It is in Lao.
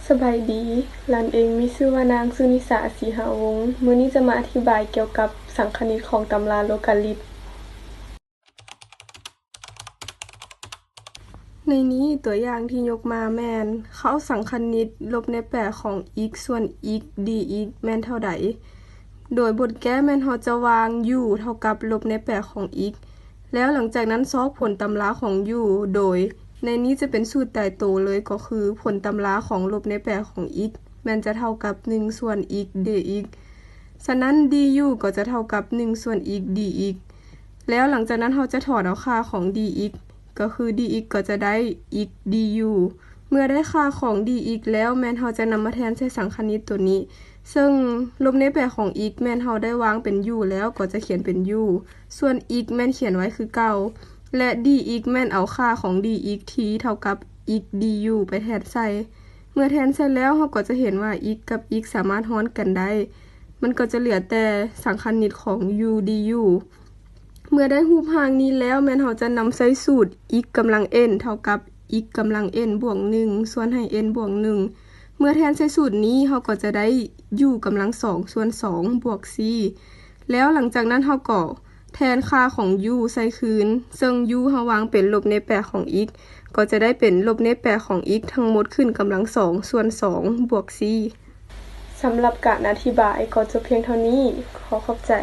ສະບາຍດີ, ຫຼັນເອງມີຊື່ວ່ານາງສຸນິສາ ສີຫາວົງ. ມື້ນີ້ຈະມາອະທິບາຍກ່ຽວກັບສັງຄະນິດຂອງຕຳລາໂລກາລິດ. ໃນນີ້ຕົວຢ່າງທີ່ຍົກມາແມ່ນ ເຂົາສັງຄະນິດລົບໃນແປຂອງ x ສ່ວນ x dx ແມ່ນເທົ່າໃດ? ໂດຍບົດແກ້ແມ່ນເຮົາຈະວາງ u ເທົ່າກັບລົບໃນແປຂອງ x ແລ້ວຫຼັງຈາກນັ້ນຊອກຜົນຕຳລາຂອງ u ໂດຍໃນນີ້ຈະເປັນສູດຕາຍໂຕເລີຍ ກໍຄືຜົນຕຳລາຂອງລົບໃນແປຂອງ x ແມ່ນຈະເທົ່າກັບໜຶ່ງສ່ວນ x dx. ສະນັ້ນ du ກໍຈະເທົ່າກັບໜຶ່ງສ່ວນ x dx. ແລ້ວຫຼັງຈາກນັ້ນເຮົາຈະຖອນເອົາຄ່າຂອງ dx ກໍຄື dx ກໍຈະໄດ້ x du. ເມື່ອໄດ້ຄ່າຂອງ dx ແລ້ວ ແມ່ນເຮົາຈະນຳມາແທນໃສ່ສັງຄະນິດໂຕນີ້ ເຊິ່ງລົບໃນແປຂອງ x ແມ່ນເຮົາໄດ້ວາງເປັນ u ແລ້ວ ກໍຈະຂຽນເປັນ u ສ່ວນ x ແມ່ນຂຽນໄວ້ຄືເກົ່າ ແລະ dx ແມ່ນເອົາຄ່າຂອງ dx ທີ່ເທົ່າກັບ x du ໄປແທນໃສ່. ເມື່ອແທນໃສ່ແລ້ວ ເຮົາກໍຈະເຫັນວ່າ x ກັບ x ສາມາດຮອນກັນໄດ້ ມັນກໍຈະເຫຼືອແຕ່ສັງຄະນິດຂອງ u du. ເມື່ອໄດ້ຮູບຮ່າງນີ້ແລ້ວ ແມ່ນເຮົາຈະນຳໃຊ້ສູດ x ກຳລັງ n ເທົ່າກັບ x ກຳລັງ n ບວກໜຶ່ງ ສ່ວນໃຫ້ n ບວກໜຶ່ງ. ເມື່ອແທນໃສ່ສູດນີ້ ເຮົາກໍຈະໄດ້ u ກຳລັງສອງ ສ່ວນສອງ ບວກ c. ແລ້ວຫຼັງຈາກນັ້ນເຮົາກໍແທນຄ່າຂອງ u ໃສ່ຄືນ ເຊິ່ງ u ເຮົາວາງເປັນລົບໃນແປຂອງ x ກໍຈະໄດ້ເປັນລົບໃນແປຂອງ x ທັງໝົດຂຶ້ນກຳລັງສອງ ສ່ວນສອງ ບວກ c. ສຳລັບການອະທິບາຍກໍຈົບພຽງເທົ່ານີ້. ຂໍຂອບໃຈ.